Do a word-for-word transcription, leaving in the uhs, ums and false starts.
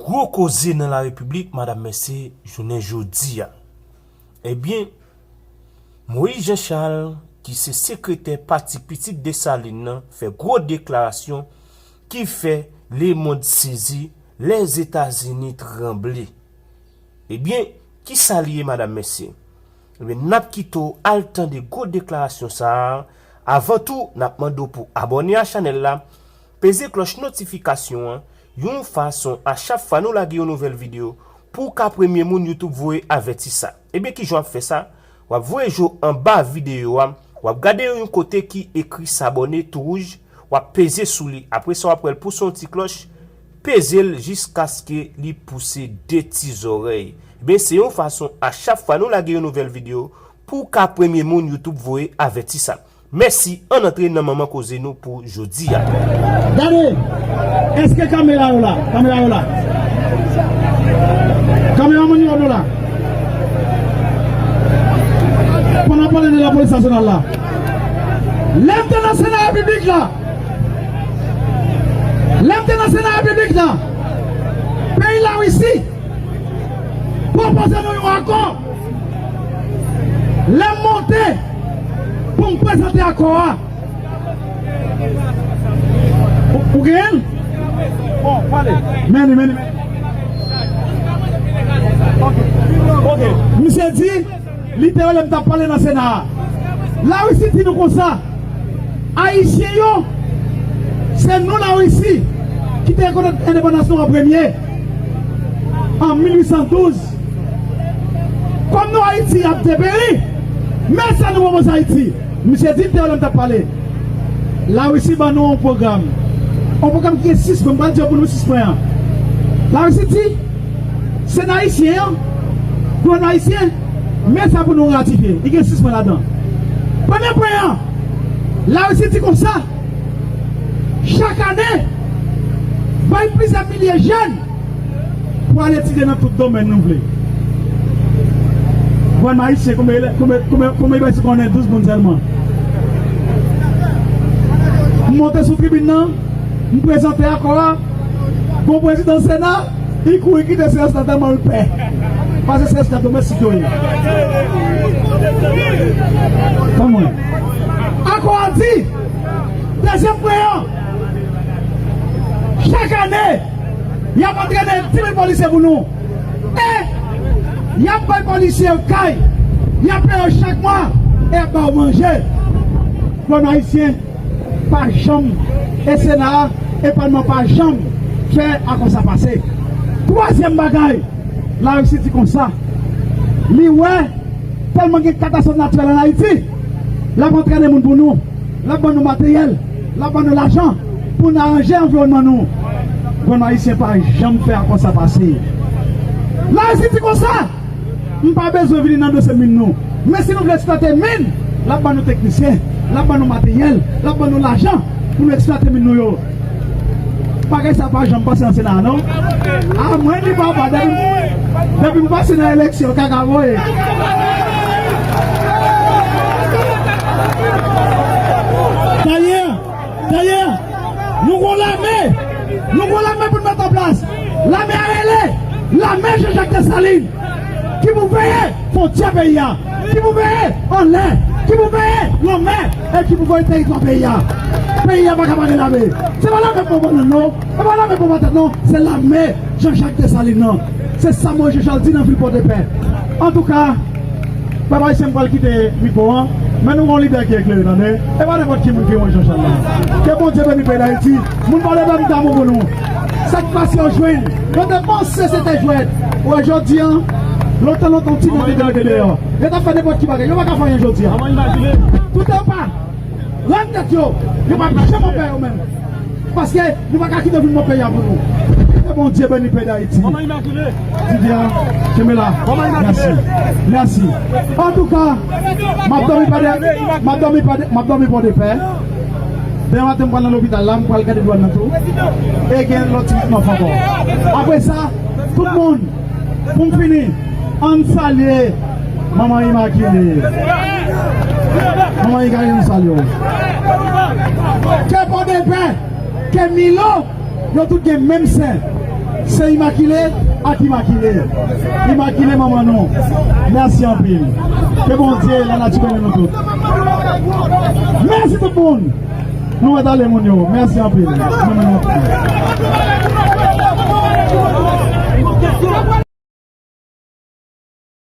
Gwo koze nan larepiblik, madanm mesye, jounen jodi a. Ebyen, Moïse Jean Charles, ki se sekretè pati Pitit Desalin nan, fè gwo deklarasyon ki fè lemonn sezi, Lèzetazini tranble. Ebyen, kisa li ye, madanm mesye? Ebyen, n ap kite w al tande gwo deklarasyon sa a. Avan tou, n ap mande w pou abòne a chanèl la, peze klòch notifikasyon an, yon fason a chak fwa nou lage yon nouvèl videyo, pou w ka premye moun YouTube voye avèti sa. Ebyen, kijan w ap fè sa? W ap voye je w anba videyo a, w ap gade yon kote ki ekri s'abonner tou wouj, w ap peze sou li. Apre sa, w ap wè l pouse yon ti klòch, peze l jiskaske li pouse de ti zòrèy. Ebyen, se yon fason a chak fwa nou lage yon nouvèl videyo, pou w ka premye moun YouTube voye avèti sa. Mèsi, ann antre nan manman koze nou pou jodi a. Gade, èske kamera yo la? Kamera yo la? Kameramann yo, nou la? Pandan pale de lapolis nasyonal la, lè m te nan Sena Repiblik la, lè m te nan Sena Repiblik la, peyi Larisi pwopoze nou yon akò. Lè m monte pou m prezante akò a, ou, ou genyen l? Men li, men li. Misye di, li te rele m t ap pale nan Sena a. Larisi di nou konsa, Ayisyen yo, se nou Larisi ki te rekonèt endepandans nou an premye, an mil uit san douz. Kòm nou Ayiti ap deperi, men sa nou pwopoze Ayiti. Misye di m te wè lè m t ap pale. Larisi ban nou yon pwogram. Yon pwogram ki gen sis pwen, m pral di yo pou nou sis pwen an. Larisi di, Sena ayisyen an, gouvènman ayisyen, men sa pou nou ratifye. Li gen sis pwen ladan. Premye pwen an, Larisi di konsa, chak ane, bay plizyè milye jèn pou al etidye nan tout domèn nou vle. Gouvènman ayisyen, konbyen, konbyen, konbyen, konbyen li bay si konnen douz moun sèlman. M monte sou tribin nan, m prezante akò a, gon prezidan Sena, li kouri kite seyans la tèlman l pè. Paske seyans la domèstik yo ye. Kòman? Akò a di, dezyèm pwen an, chak ane, y ap antrene dis mil polisye pou nou. E y ap bay polisye yo kay, y ap peye yo chak mwa, e y ap ba yo manje. Gouvènman ayisyen pa janm, e Sena a, e palman pa janm fè akò sa pase. Twazyèm bagay, Larisi di konsa, li wè tèlman gen katastwòf natirèl ann Ayiti, l ap antrene moun pou nou, l ap ban nou materyèl, l ap ban nou lajan pou n aranje anviwònman nou. Gouvènman ayisyen pa janm fè akò sa pase. Larisi di konsa, m pa bezwen vini nan dosye min nou. Men si nou vle eksplwate min, l ap ban nou teknisyen, l ap ban nou materyèl, l ap ban nou lajan pou nou eksplwate min nou yo. Bagay sa pa janm pase nan Sena a, non. A mwen li papa, depi, depi m pase nan eleksyon, kaka voye. Dayè, dayè, nou gon lame, nou gon lame pou n mete an plas. Lame a rele lame Jean Jacques Dessalines, ki pou veye fwontyè peyi a, ki pou veye anlè, ki pou veye lanmè, e ki pou veye teritwa peyi a. Peyi a pa ka pa gen lame. Se pa lame pou bannann non, se pa lame pou patat non, se lame Jean Jacques Dessalines nan. Se sa Moïse Jean Charles di nan vil Pòdepè. Antouka, pèp ayisyen, m pral kite mikwo an, men nou gon lidè ki eklere, tande. E pa nenpòt ki moun ki Moïse Jean Charles la. Ke Bondye beni peyi Dayiti. Moun Pòdepè, m damou pou nou. Sa k pase yo jwenn. Yo te panse se te jwèt. Wè jodi a, lontan, lontan, ti nèg te mete deyò. Yo t ap fè nenpòt ki bagay. Yo pa ka fè anyen jodi a. Tout an pa. Rann tèt yo. Yo p ap janm pè yo menm. Paske nou pa ka kite vin nan peyi a pou nou. Ke Bondye beni peyi Dayiti. Didier, kenbe la. Mèsi. Mèsi. Antouka, m ap dòmi pa de, m ap dòmi pa de, m ap dòmi Pòdepè. Demen maten, m pral nan lopital la, m pral gade dwàn nan tou. E gen lòt ti mòf ankò. Apre sa, tout moun, pou m fini, ann salye Manman Imakile. Manman Imakile, nou salye w. Ke Pòdepè, ke Milo, yo tout gen menm sen. Se Imakile ak Imakile. Imakile manman nou. Mèsi anpil. Ke Bondye, lanati beni nou tout. Mèsi tout moun. Nou mèt ale moun yo. Mèsi anpil. Nou mèt ale.